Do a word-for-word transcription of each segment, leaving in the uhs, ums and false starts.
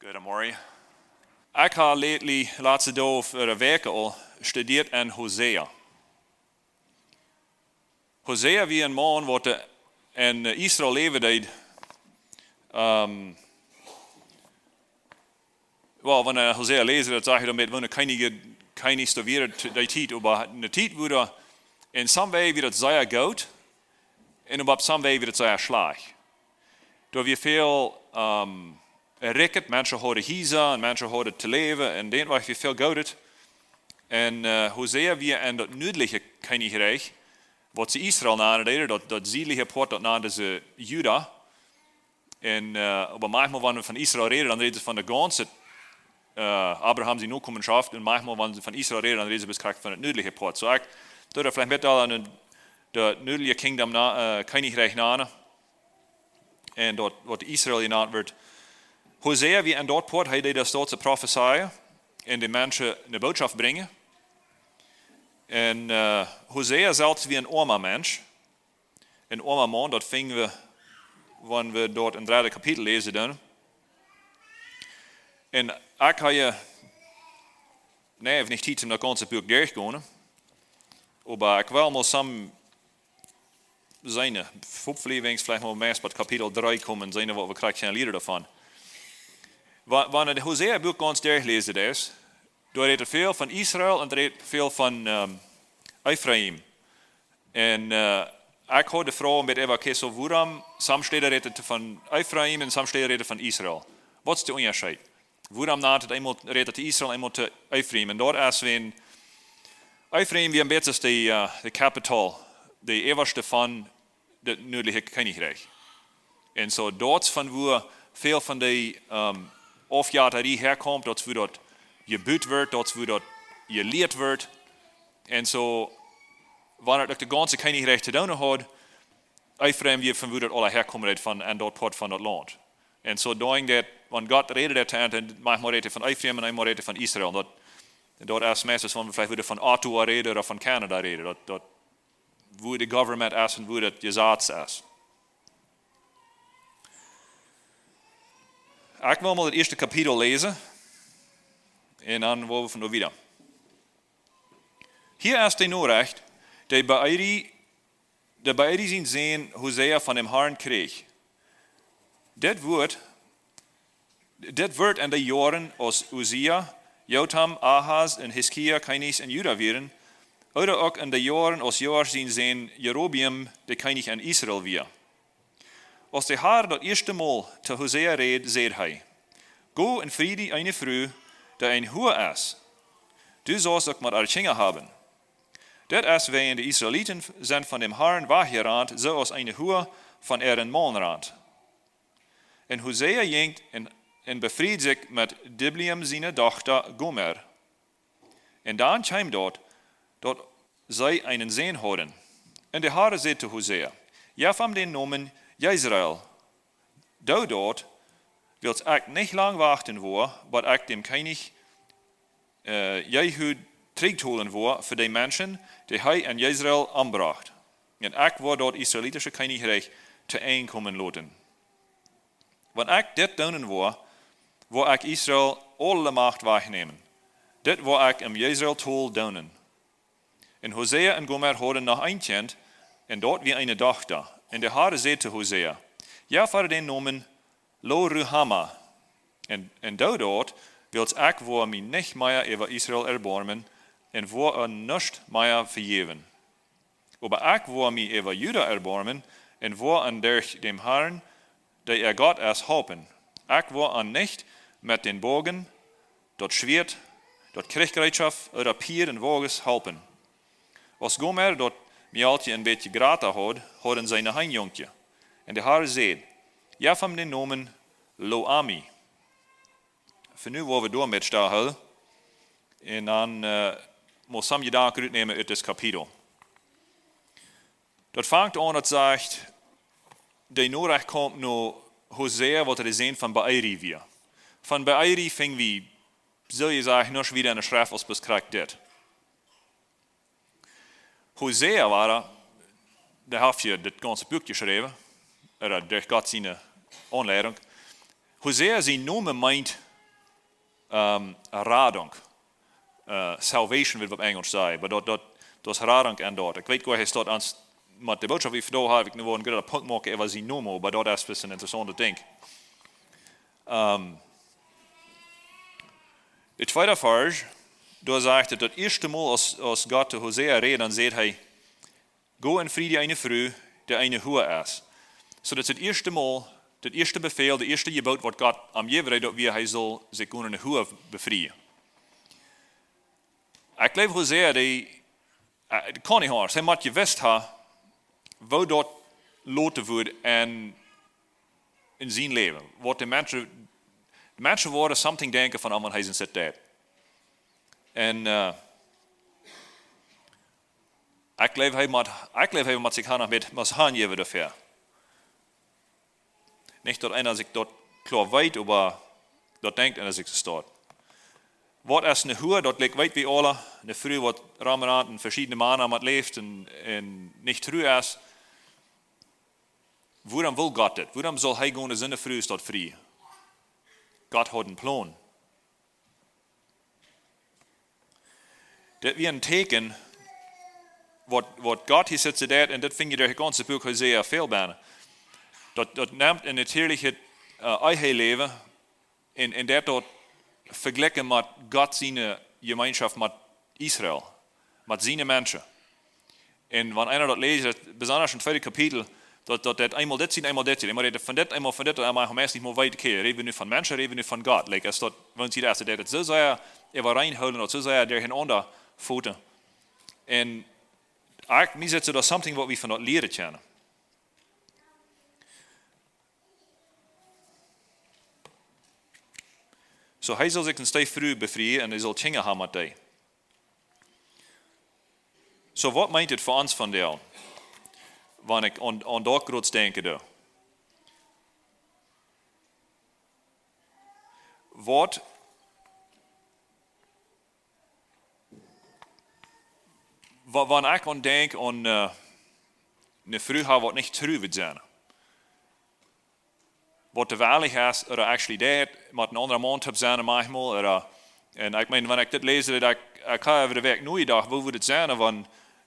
Goodemorjen. Ekj hab lately, latste Doag ooda Wäakj aul, studieet aun Hosea. Hosea wia een Maun waut en Israel läwen deed. Ehm, well, wan wie Hosea läsen, dan sach wie doamet, woo de Kjennichs, Kjennichs doa wieren to dee Tiet, oba ne Tiet wia, en some way wia daut sea goot, un oba opp some way wia daut sea schlajcht. Doa wia väl, ehm, rikjet, Menschen hauden Hiesa un Menschen hauden to läwen un dan wia väl Goodet. Un, eh, Hosea wia en daut nuadliche Kjennichrikj, waut see Israel nanen deeden, daut, daut siedliche Poat, daut nanen see Juda. Un, eh, oba maunchmol, wan wie von Israel räden, dan räden see von de gaunze, eh, Abraham siene Nokomenschoft. Un maunchmol, wan see von Israel räden, dan räden see bloos krakjt von daut nuadliche Poat. Soo, ekj, daut veleicht met aul aun de, daut nuadliche Kingdom na, eh, Kjennichrikj nanen. Un daut, waut Israel jenant wort. Hosea wia en daut Poat, hee deed daut Stoot to profezeien un de Menschen de Bootschoft brinjen. Un, eh, Hosea selfst wia een oama Mensch. Een oama Maun, daut finjen wie, wan wie doa em dredden Kapitel läsen dan. Un ekj hab je, nä, ekj hab nich Tiet om daut gaunze Buak derchgonen. Oba ekj well mol some seenen, hopefully, wan wie veleicht mol meist bie Kapitel dree komen, seenen waut wie kjrieen lieren doavon. Wa-, wan wie daut Hosea Buak gaunz derchläsen, daut es, doa rät et väl von Israel un rät et väl von, ehm, Efraim. Un, eh, ekj haud de Froag met Eva Kessel, wuarom some Städen rät et von Efraim un some Städen rät et von Israel? Waut es de Unjascheet? Wuarom nant et eemol, rät et to Israel, eemol to Efraim? Un doa es, wan Efraim wia een bät de, eh, de capital, de ewaschte von daut nuadliche Kjennichrikj. Un soo, daut es von wua väl von de, ehm, Aufjatarie häakjeem, daut es wua daut jebut wort, daut es wua daut jelieet wort. Un soo, wan et uk daut gaunze Kjennichrikj to doonen haud, Efraim wia von wua daut aula häakjeem, von, en daut Poat von daut Launt. Un soo, doing that, wan Gott räd, daut hee, un maunchmol rät hee von Efraim un eemol rät hee von Israel. Daut, daut es meist, wan wie veleicht wudden von Ottawa räden ooda von Kanada räden. Daut, daut wua de government es un wua daut Jesaz es. Ekj well mol daut ieeschte Kapitel läsen un dan woa wie von doa wieda. Hia es de Norecht, dee Beeri, dee Beeri sien Sän Hosea von däm Harn kjrieech. Dit wort Dit wort en de Joaren aus Usia, Jotam, Ahas un Hiskia Kjennichs en Juda wieren, ooda uk en de Joaren aus Joasch sien Sän Jerobeam de Kjennich en Israel wia. Aus de Har daut ieeschte Mol to Hosea räd, säd hee: Go un frie die eene Fru, dee een Hua es. Du saust uk met äa Kjinja haben. Dit es wäajen de Israeliten sent von däm Harn wajchjerant, soo aus eene Hua von äaren Maun rant. Un Hosea jinkj un, un befried sikj met Diblaim siene Dochta Gomer. Un dan kjeem daut, daut see eenen Sän hauden. Un de Har säd to Hosea: Jeff am dän Nomen Jesreel. Doo daut, wiels ekj nich lang wachten woa, bat ekj däm Kjennich, eh, Jehu trigjholen woa fa de Menschen, dee hee en Jesreel ombrocht. Un ekj woa daut israelitische Kjennichrikj to Enj komen loten. Wan ekj dit doonen woa, woa ekj Israel aule Macht wajchnämen. Dit woa ekj em Jesreel tol doonen. Un Hosea un Gomer hauden noch een Kjint, un daut wia eene Dochta. Un de Har säd to Hosea: Jeff äa dän Nomen Lo-Ruhama. Un, un doo daut, wiels ekj woa mie nich mea äwa Israel erboarmen un woa an nuscht mea vejäwen. Oba ekj woa mie äwa Juda erboarmen un woa an derch däm Harn, dee äa Gott es, halpen. Ekj woa an nich met dän Boagen, daut Schwieet, daut Kjrichsjereetschoft ooda Pieed un Woages halpen. Aus Gomer daut Mejalkje een bät jrata haud, hauden see noch een Junkje. Un de Har säd: Jeff am dän Nomen Lo-Ami. Fa nu woa wie doamet stahoolen. Un dan, eh, mott ekj Jedanken rutnämen ut dit Kapitel. Daut fangt aun, daut sajcht, de Norecht kjemt no Hosea, waut de Sän von Beeri wia. Von Beeri finj wie, soo jesajcht, nuscht wieda enne Schreft aus bloos krakjt dit. Hosea wia, dee haft je dit gaunze Buak jeschräwen, ooda derch Gott siene Aunleidunk. Hosea sien Nomen meent ähm, Radunk. Äh, salvation woat opp Enjlisch sajen, oba daut, daut, daut es Radunk en daut. Ekj weet goanich, es daut ons, met de Bootschoft, waut wie vondoag haben, ekj nu woa een grooten Punkt moaken äwa sien Nomen, oba daut es bloos een interessauntet Dinkj. Ähm, de tweede Varsch, doa sajcht et, daut ieeschte Mol, aus, aus Gott to Hosea räd, dan sajcht hee: "Go en frie die eene Fru, dee eene Hua es." Soo daut es daut ieeschte Mol, daut ieeschte Befäl, daut ieeschte Jeboot, waut Gott am jäwen deed, daut wia, hee sull sikj gonen eene Hua befrieen. Ekj jleew, Hosea, dee, äh, dee kaun nich aundasch. Hee mott jewist haben, woo daut loten wudd en, en sien Läwen. Waut de Menschen, de Menschen woaren something denkjen von am, wan hee sien Zit deed. En, äh, ekj jleew, hee mott, ekj jleew, hee mott sikj han noch met, mott hanjäwen doafäa. Nich daut eena sikj daut kloa weet, oba daut denkjt eena sikj soo daut. Waut es eene Hua? Daut likjt, weet wie aule, eene Fru, waut romrant un veschiedne Mana met läft un, un nich tru es. Wuarom well Gott dit? Wuarom saul hee gonen, soone Fru es daut frie? Gott haud een Plon. Daut wia een Tieekjen, waut, waut Gott hia sitt, sajcht, en daut finj jie derch daut gaunze Buak Hosea väl bie. Daut, daut nemt een natieelichet, äh, Eheläwen en, en daut doa vejlikjen met Gott siene Jemeenschoft met Israel, met siene Menschen. En wan eena daut läst, daut besonda em tweeden Kapitel, daut, daut, daut eemol dit sent, eemol dit sent, eemol rät von dit, eemol von dit, un eemol meist nich mol weet, okay, räd wie nu von Menschen, räd wie nu von Gott? Like, es daut, wan see daut, daut soo sea äwareen hoolen, daut soo sea derchenaunda foten. En ekj, mie sajcht soo, daut es something, waut wie von daut lieren kjennen. Soo, hee saul sikj eene Fru befrieen un hee saul Kjinja haben met dee. Soo, waut meent dit fa ons vondoag, wan ekj aun, aun daut groot denkjen doo? Waut, wa-, wan ekj aun denkj aun, äh, eene Fru haben, waut nich tru woat sennen, waut de Woarheit es, ooda actually daut, met een aundren Maun toop sennen maunchmol, ooda, en ekj meen, wan ekj dit läs, daut ekj, ekj hab äwa de Wäakj nojedocht, woo wudd et sennen, wan,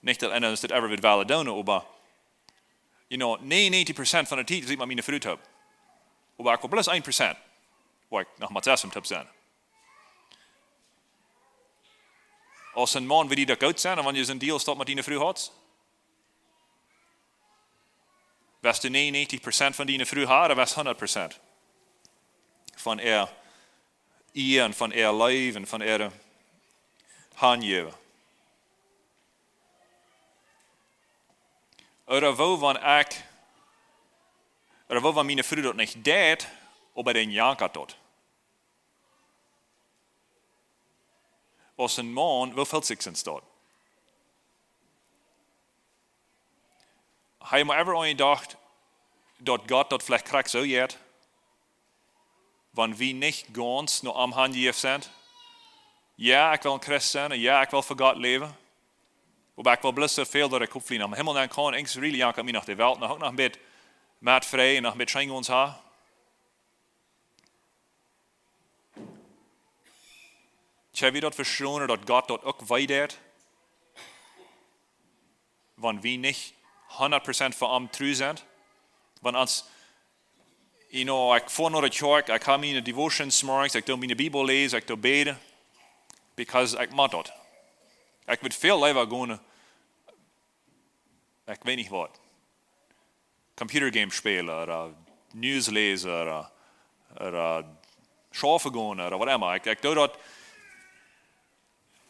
nich daut eena daut ever wudd wellen doonen, oba, you know, nienenuntachentich Prozent von de Tiet sie ekj met miene Fru toop. Oba ekj well bloos een Prozent, wua ekj noch met sest toop sie. Aus een Maun, wudd daut goot sennen, wan jie soo een Deal toop met diene Fru hauden? Wurscht du nienenuntachentich Prozent von diene Fru haben, ooda wurscht hundat Prozent von äa Ea un von äa Läwen, von äa Hanjäwen? Ooda woo, wan ekj, ooda woo, wan miene Fru daut nich deit, oba dee jankat daut? Aus een Maun, woo felt sikj soo daut? Hab jie mol ever aun jedocht, daut Gott daut veleicht krakjt soo jeit, wan wie nich gaunz no am hanjejäft sent? Jo, ekj well een Christ sennen, jo, ekj well fa Gott läwen, oba ekj well bloos soo väl daut ekj hopefully nom Himmel nenn kaun, ekj really jankat mie no de Welt, noch uk noch een bät met Fräd, noch een bät Scheengoons haben. Kjenn wie daut vestonen, daut Gott daut uk wee deit, wan wie nich hundat Prozent fa am tru sent? Wan ons, you know, ekj foa no de Kjoakj, ekj hab miene Devotions zemorjes, ekj doo miene Bibel läsen, ekj doo bäden, because ekj mott daut. Ekj wudd väl leewa gonen, ekj weet nich waut, computer game spälen, ooda News läsen, ooda, ooda schaufen gonen, ooda whatever. Ekj, ekj doo daut,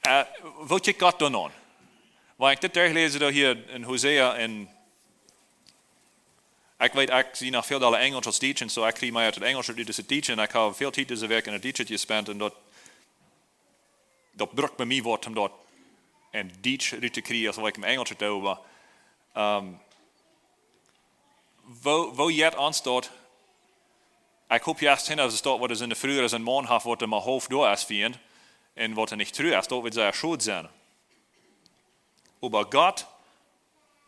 äh, woo kjikjt Gott dan aun? Wan ekj dit derchläs, doa hia en Hosea, en ekj weet, ekj sie noch väl dolla Enjlisch aus Dietsch, soo ekj kjrie mea ut Enjlisch ut aus Dietsch, en ekj hab väl Tiet dise Wäakj en Dietsch jespent, en daut daut brukt bie mie waut om daut en Dietsch rut to kjrieen, aus waut ekj em Enjlischen doo, oba, ähm, woo, woo jeit ons daut? Ekj hop, jo, es daut waut es en de Fru, es een Maun haft, waut hee mau haulf doa es fa, en waut hee nich tru es, daut wudd sea schod sennen. Oba Gott,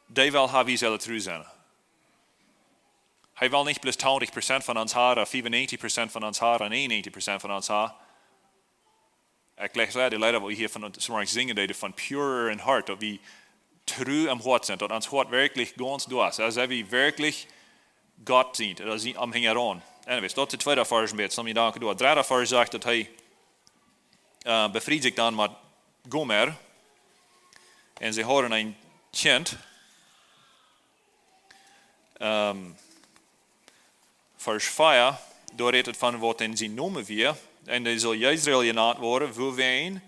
dee well haben, wie sellen tru sennen. Hee well nich bloos tachentich Prozent von ons haben, fiefunnäajentich Prozent von ons haben, nienenuntachentich Prozent von ons haben. ekj jleich sea de Leeda, waut wie hia von ons morgens sinjen, dee von pure in heart, daut wie tru aum Hoat sent, daut ons Hoat werkjlich gaunz doa es, aus wie werkjlich Gott sent, daut sent aum hinjaraun. Anyways, daut es de tweede Varsch, met, soo mie danken, daut dredde Varsch sajcht, daut hee äh, befried sikj dan met Gomer. Un see hauden een Kjint. Ähm, Varsch vea, doa rät et von waut en sien Nomen wia. Un dee saul Jezreel jenant woaren, wuarom?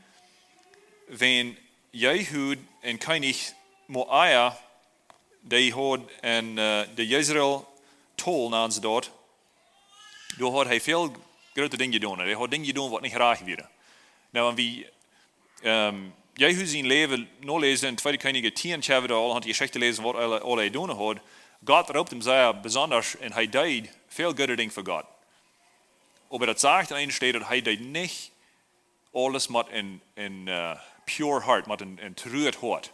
Wiels Jehud, een Kjennich Moaja, dee haud en, äh, de Jezreel Tol, nanen see daut, doa haud hee väl groote Dinja jedonen. Hee haud Dinja jedonen, waut nich rajcht wieren. Nu, wan wie, ähm, Jehu sien Läwen noläsen en tweede Kjennichs tieen, haben wie aul aun de Jeschicht jeläsen, waut hee aul, aul jedonen haud. Gott roopt am sea besonda un hee deed väl goode Dinja fa Gott. Oba daut sajcht aun eene Städ, daut hee deed nich aules met een, een, äh, pure heart, met een, een truet Hoat.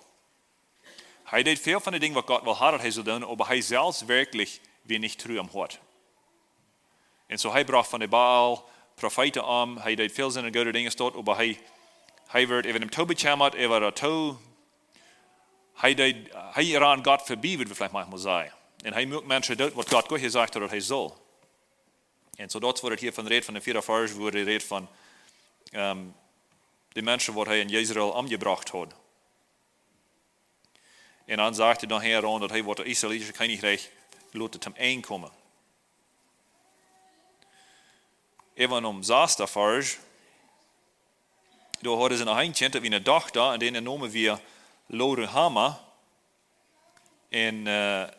Hee deed väl von de Dinja, waut Gott well haud, daut hee sull doonen, oba hee selfst werkjlich wia nich tru aum Hoat. Un soo hee brocht von de Baal Profeeten om, hee deed väl siene goode Dinja doa, oba hee, hee wort äwa däm too bekjemmat, äwa daut too, hee deed, hee rand Gott verbie, wudd wie veleicht mau sajen. Un hee muak Menschen doot, waut Gott goot jesajcht haud, daut hee sull. Un soo daut woat hia von jerät, von de vieede Varsch, woat jerät von, ähm, de Menschen, waut hee en Jezreel omjebrocht haud. Un dan sajcht hee dan hia aun, daut hee woat daut israelitische Kjennichrikj loten toom Enj komen. Äwa em sasden Varsch, doa hauden see noch een Kjint, daut wia eene Dochta, un dän Nomen wia Loruhama. Un, äh,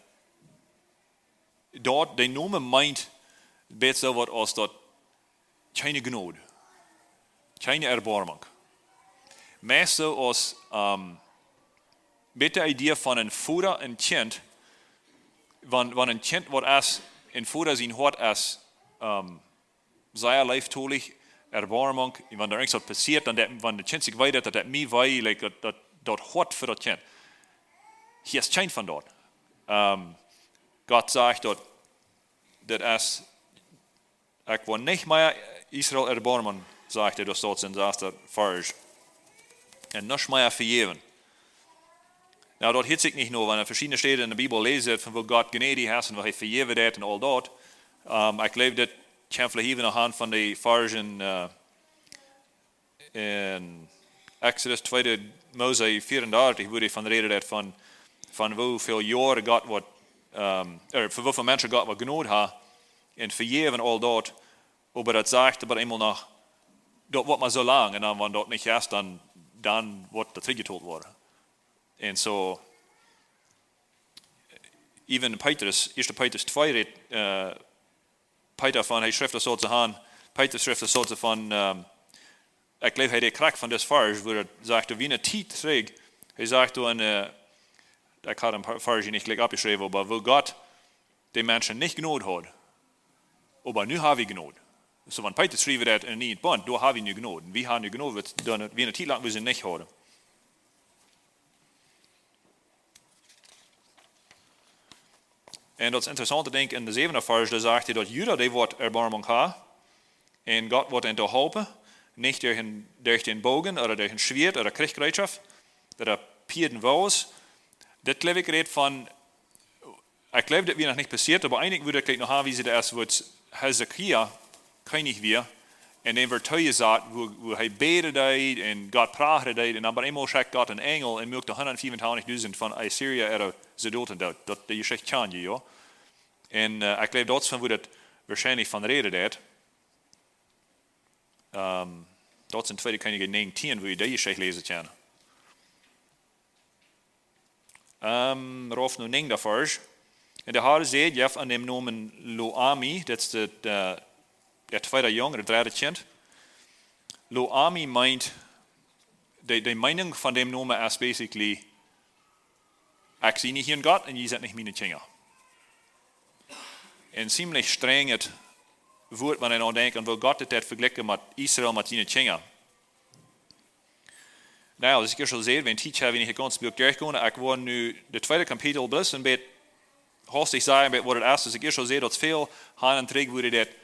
daut, de Nomen meent, bät soo waut aus daut kjeene Jnod, kjeene Erboarmunk. Meist soo aus, ähm, bät de Idee von een Voda un Kjint, wan, wan een Kjint waut es, een Voda sien Hoat es, ähm, sea leeftolich, Erboarmunk, wan doa irjent waut passieet, dan daut, wan daut Kjint sikj wee deit, daut daut mie wee, like, daut, daut, daut Hoat fa daut Kjint. Hia es kjeen von daut. Ähm, Gott sajcht daut, daut es, ekj woa nich mea Israel erboarmen, sajcht hee, daut sajcht en sasden Varsch. Un nuscht mea vejäwen. Nu, daut hieet sikj nich no, wan wie veschiedne Städen en de Bibel läsen, von woo Gott jnädich es un woo hee vejäwen deit un aul daut. Ähm, ekj jleew, daut kjemt veleicht iewen noch aun von de Varschen, äh, en Exodus, tweede Mose vieaundartich, wua hee von rät, daut von, von woo väl Joaren Gott woat, ähm, ea, fa woo väl Menschen Gott woat Jnod haben un vejäwen aul daut, oba daut sajcht oba eemol noch, daut woat mau soo lang, un dan, wan daut nich es, dan, dan woat daut trigjjetolt woaren. Un soo, iewen Petrus, ieeschte Petrus twee rät, äh, Peter von, hee schrift daut soo to han, Petrus schrift daut soo to von, ähm, ekj jleew, hee rät krakjt von dis Varsch, wua daut sajcht, woo eene Tiet trigj, hee sajcht doa en, äh, ekj haud een poa Varsch nich jlikj oppjeschräwen, oba woo Gott de Menschen nich Jnod haud, oba nu ha wie Jnod. Soo, wan Petrus schrift daut en een Bunt, doa ha wie nu Jnod. Un wie haben nu Jnod, waut wie eene Tiet lang wie see nich hauden. Un daut es interessaunt to denkjen, en de säwende Varsch, doa sajcht hee, daut Juda, dee woat Erboarmunk haben, un Gott woat an to halpen, nich derch een, derch dän Boagen ooda derch een Schwieet ooda Kjrichsjereetschoft ooda Pieed un Woages. Dit jleew ekj rät von, ekj jleew, daut wia noch nich passieet, oba eejentlich wudd ekj noch aunwiesen, daut es, wua Hiskia Kjennich wia, un dän woat hee jesajcht, wua, wua hee bäden deed un Gott prachen deed, un dan opp eemol schekjt Gott een Enjel un muak de hundatfiefuntwintichdusent von Assyrien äare Soldoten doot. Daut, de Jeschicht kjann jie, jo. Un, äh, ekj jleew, daut es von wua daut woarschienlich von rät, daut. Ähm, daut es en tweede Kjennichs näajentieen, wua jie dee Jeschicht läsen kjennen. Ähm, rauf no näajenden Varsch. Un de Herr säd, jeff am dän Nomen Lo-Ammi, daut es de, de, de tweede Jung, daut dredde Kjint. Lo-Ammi meent, de, de Meenunk von dän Nomen es basically, ekj sie nich jun Gott un jie sent nich miene Kjinja. Een ziemlich strenjet Wuat, wan eena aun denkjt, aun woo Gott daut vejlikjt met Israel, met siene Kjinja. Nu, aus ekj ieescht aul säd, wan Tiet hab, wan ekj gaunz Buak derchgonen, ekj woa nu daut tweede Kapitel bloos een bät hastich sajen, een bät waut daut es, aus ekj ieescht aul säd, daut väl han un trigj wudden daut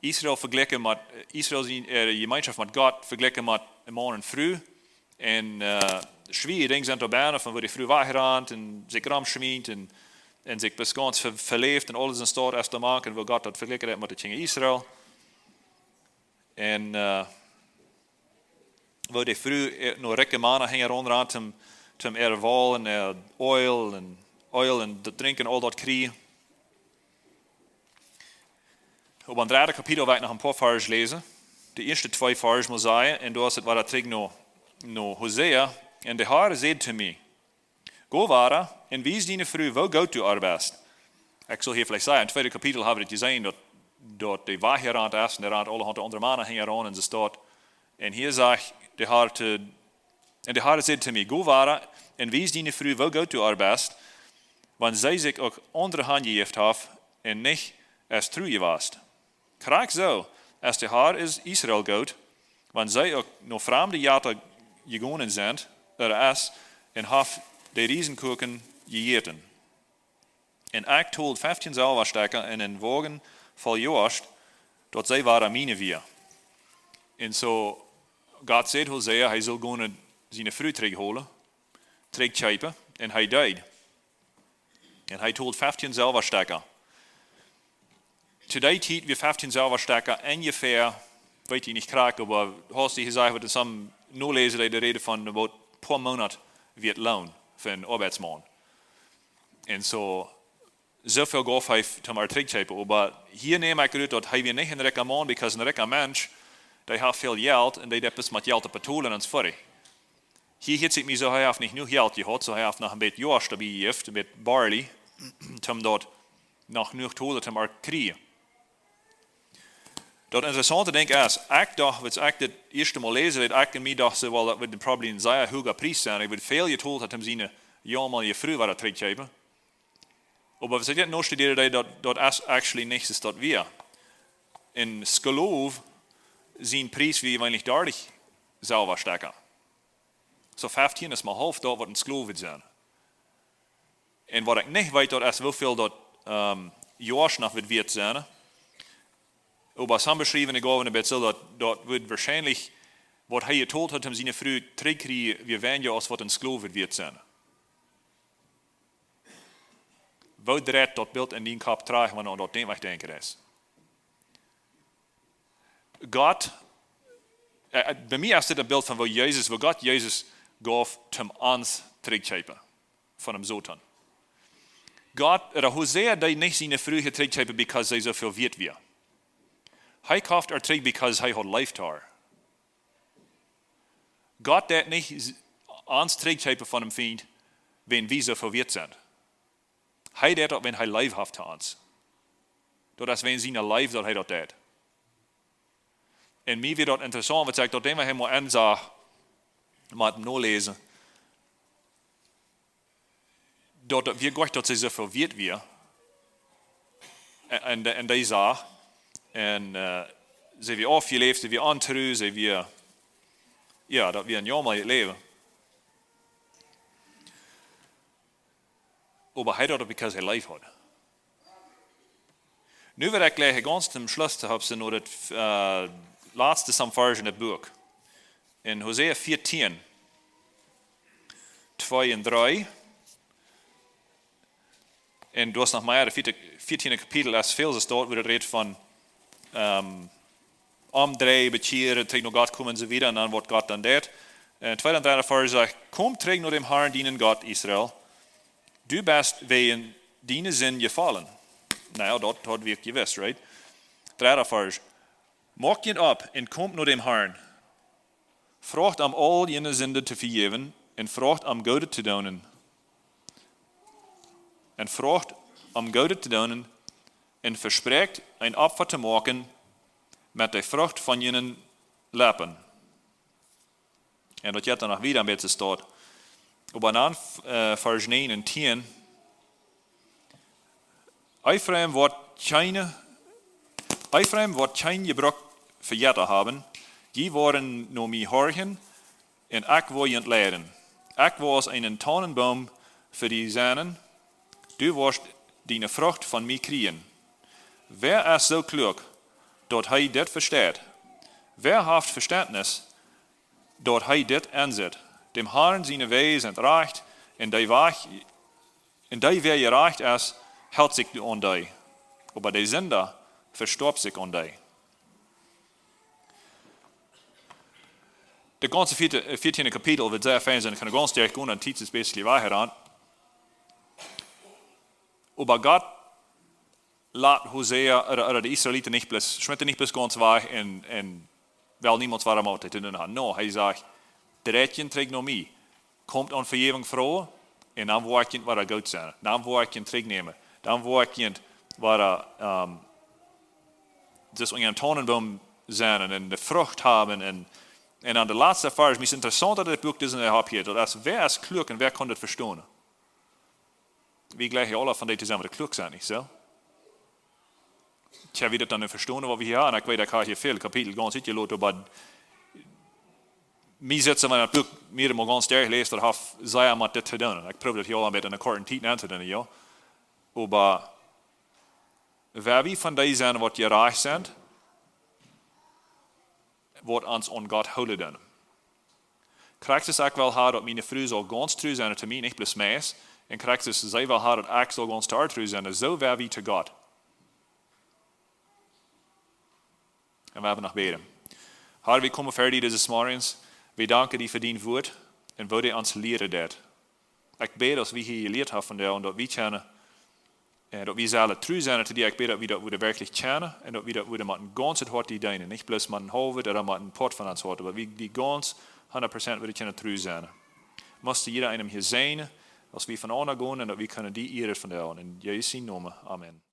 Israel vejlikjen met, Israel sien, äh, Jemeenschoft met Gott vejlikjen met een Maun un Fru. Un, äh, schwierje Dinja sent doa bennen, von woo de Fru wajchrant un sikj romschmieet un, un sikj bat gaunz ve-, veläft un aules en Staut es doa mank un woo Gott daut vejlikjt haft met de Kjinja Israel. Un, äh, woo de Fru, äh, no rikje Mana hinjaraun rant, om, om äa Woll un äa Eelj un, Eelj un daut Drinkjen, aul daut kjrieen. Oba em dredden Kapitel well ekj noch een poa Varsch läsen. De ieeschte twee Varsch mott sennen, un doa es et wada trigj no, no Hosea. Un de Har säd to mie: "Go wada un wies diene Fru, woo goot du ar best." Ekj sull hia veleicht sajen, em tweeden Kapitel hab wie daut jeseenen, daut, daut de wajchrant es un dee rant aulahaunt aundre Mana hinjaraun un soo wieda. Un hia sajcht de Har to, un de Har säd to mie: "Go wada un wies diene Fru, woo goot du ar best, wan see sikj uk aundre hanjejäft haft un nich es tru jewast." Krakjt soo es de Har äa Israel goot, wan see uk no framde Jetta jegonen sent, ea es, un haft de Riesenkuaken jejäten. Un ekj told feftieen Selwastekja un een Woagen voll Joascht, daut see wada miene wia. Un soo, Gott säd Hosea, hee sull gonen siene Fru trigjholen, trigjkjeepen, un hee deed. Un hee told feftieen Selwastekja. To dee Tiet wia feftieen Selwastekja onjefäa, weet ekj nich krakjt, oba hast du hia sajcht, waut en some noläsen, dee räden von waut poa Moonat wia daut Loon fa een Oabeitsmaun. Un soo, soo väl jeef hee f-, toom ar trigjkjeepen. Oba hia neem ekj rut, daut hee wia nich een rikja Maun, because een rikja Mensch, dee haft väl Jelt un dee deed daut met Jelt opp betolen un soo wieda. Hia hieet sikj mie soo, hee haft nich jenuach Jelt jehaut, soo hee haft noch een bät Joascht doabie jejäft, een bät Barley, toom daut noch jenuach tolen, toom ar kjrieen. Daut interessaunte Dinkj es, ekj docht, aus ekj dit ieeschte Mol läsen deed, ekj en mie docht, soo, well, daut woat probably een sea huaga Pries sennen. Hee woat väl jetolt haben, om siene Jomma, siene Fru wada trigjtojeven. Oba aus ekj dit nu studieren deed, daut, daut es actually nich soo daut wia. Een Sklow, sien Pries wia jeweenlich dartich Selwastekja. Soo feftieen es mau haulf daut, waut een Sklow woat sennen. Un waut ekj nich weet, daut es woo väl daut, ehm, Joascht noch woat wieet sennen. Oba some beschriewen de Gowen een bät soo, daut, daut woat woarschienlich, waut hee jetolt haud, om siene Fru trigjtokjrieen, wia weinja aus waut een Sklow woat wieet sennen. Woo dreit daut Bilt en dien Kopp trigj, wan du aun daut denkjst, waut ekj denkj es? Gott, äh, äh, bie mie es dit een Bilt von woo Jesus, woo Gott Jesus jeef toom ons trigjkjeepen von däm Soton. Gott, ooda Hosea deed nich siene Fru trigjkjeepen, because see soo väl wieet wia. Hee kofft ar trigj, because hee haud leef to ar. Gott deed nich s-, ons trigjkjeepen von däm Fient, wan wie soo väl wieet sent. Hee deed daut, wan hee leef haft to ons. Daut es wan siene Leew, daut hee daut deed. Un mie wia daut interessaunt, waut ekj daut Dinkj, waut hee mau ensach, mau noläsen. Daut, daut wia Gott, daut see soo väl wieet wia. Un, un, un dee sach, un, äh, see wia aufjeläft, see wia ontru, see wia, jo, daut wia een Jomma äa Läwen. Oba hee deed daut, because hee leef haud. Nu woa ekj jlikj gaunz toom Schluss to haben, no daut, äh, latste some Varsch en daut Buak. En Hosea vieetieen, twee un dree. Un du hast noch mea, daut vieetieen, vieetieen Kapitel es väl, soo daut woat rät von, ehm, omdreien, bekjieren, trigj no Gott komen un soo wieda. Un dan waut Gott dan deed. Un twee un dree Varsch sajcht: "Komm trigj no däm Harn, dienen Gott, Israel. Du best wäajen diene Sind jefollen." Na jo, daut haud wie jewist, right? Dredda Varsch: "Moakt junt opp un komt no däm Harn. Froagt am aul june Sind to vejäwen un froagt am Goodet to doonen. Un froagt am Goodet to doonen un vesprakjt een Opfa to moaken met de Frucht von june Leppen." Un daut jeit dan noch wieda een bät soo. Oba dan, äh, Varsch näajen un tieen. Efraim woat kjeene, Efraim woat kjeen Jebruck fa Jetta haben, jie woaren no mie horchen, un ekj woa junt lieren. Ekj woa aus een Tannenboom fa die sennen, du woascht diene Frucht von mie kjrieen. Wäa es soo kluak, daut hee dit vesteit. Wäa haft Vestentnis, daut hee dit ensitt? Dem Harn siene Wäaj sent rajcht, un dee Wajch, un dee, wäa jerajcht es, helt sikj aun dee. Oba de Sinda vestoapt sikj aun dee. De gaunze vieetieende Kapitel woat sea fein sennen, kaun gaunz derch gonen, un Titus basically wajch aun. Oba Gott lat Hosea, ooda, ooda de Israeliten nich bloos, schmitt nich bloos gaunz wajch un, un well niemols wada met an to doonen haben. No, hee sajcht: "Dreit junt trigj no mie. Komt om Vejäwunk froagen, un dan woa ekj junt wada goot sennen. Dan woa ekj junt trigj nämen. Dan woa ekj junt wada, ähm, daut aun junen Tannenboom sennen un de Frucht haben." Un, un aun de latste Varsch, mie es interessaunt, daut dit Buak disen Titel haft hia. Daut es, wäa es kluak un wäa kaun dit vestonen? Wie jlikjen aula von dee to sennen, waut kluak sent, nich soo? Tja, wie daut dan vestonen, waut wie hia haben? Un ekj weet, ekj hab hia väl Kapitel gaunz utjelot, oba mie sitt, wan ekj daut Buak mea mol gaunz derch läs, daut haft sea met dit to doonen. Ekj proow daut hia aul een bät en eene korte Tiet aun to doonen, jo. Oba wäa wie von dee sennen, waut jerajcht sent, woat ons aun Gott hoolen doonen. Krakjt soo aus ekj well haben, daut miene Fru saul gaunz tru sennen to mie, nich bloos meist. Un krakjt soo aus see well haben, daut ekj saul gaunz to äa tru sennen, soo woa wie to Gott. Un wie haben noch bäden. Herr, wie komen ver die dise Morjes. Wie danken die fa dien Wuat un woo du ons lieren deist. Ekj bäd, daut wie hia jelieet haben von die un daut wie kjennen, äh, daut wie sellen tru sennen to die. Ekj bäd, daut wie daut wudden werkjlich kjennen un daut wie daut wudden met een gaunzet Hoat die deenen. Nich bloos met een haulwet ooda met een Poat von ons Hoat, oba wie die gaunz hundat Prozent wudden kjennen tru sennen. Must du jieda eenem hia säajnen, aus wie von aun gonen un daut wie kjennen die ieren von die aun. En Jesus sienen Nomen. Amen.